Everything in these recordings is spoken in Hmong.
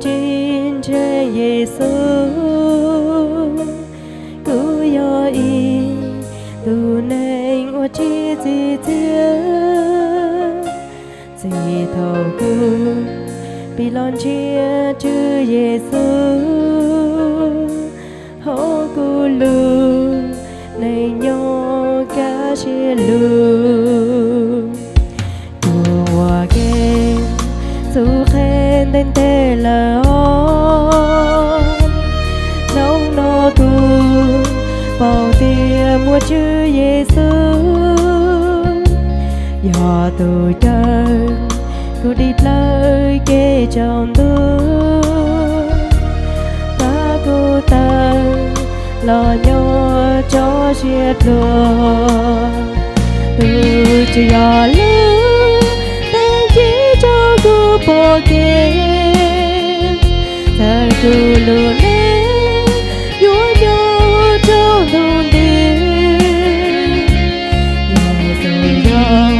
Tsis ntseeg Yexus, kuv yog ib tug neeg uas tsis txi txiaj. Txij thaum kuv pib los ntsia Tswv Yexus hauv kuv lub neej nyob kaj siab lug, kuv ua ke txuj qhe ntev ntev lawm os. Hnub no kuv paub tias muaj Tswv Yexus yog tus caw kuv dim dlawb kev tsaus ntuj, pab kuv tawm los nyob rau siab dua. Tus Tswv yog lub teeb ci rau kuv pom kev, txawm kuv lub neej yuav nyob rau ntu nti, Yexus yog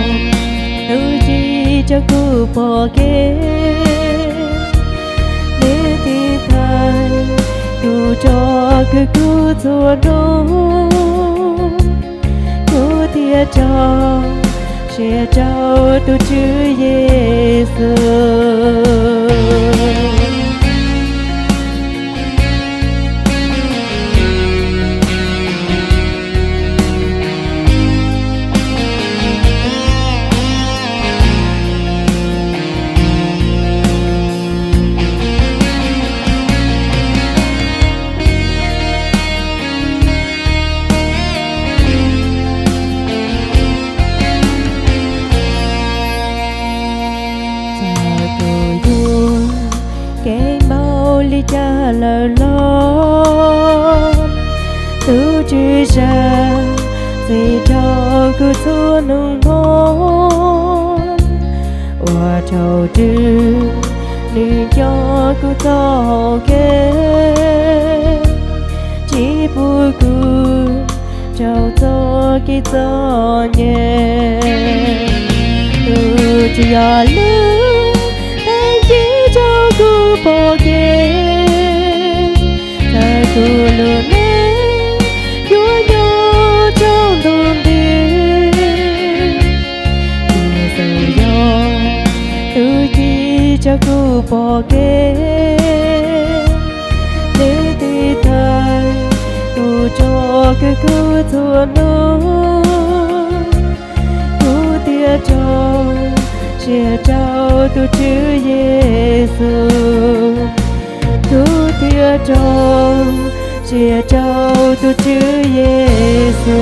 tus ci rau kuv pom kev. Nws tiv thaiv kuv tso kwv kuv txhua hnub, kuv thiaj rau siab rau tus Tswv Yexus. Txawm kuv yuav kev npaum li cas lawm los, tus Tswv zam txim rau kuv txhua hnub hmo. Ua rau Tswv nws nco kuv txoj hau kev, tsis pub kuv raug txoj kev txom nyem. Tus Tswv yog lub teeb ci rau kuv pom kev, txawm kuv lub neej yuav nyob rau ntu nti, Yexus yog tus ci rau kuv pom kev. Nws tiv thaiv kuv tso kwv kuv txhua hnub, kuv thiaj rau siab rau tus Tswv Yexus, kuv thiaj rau siab rau tus Tswv Yexus.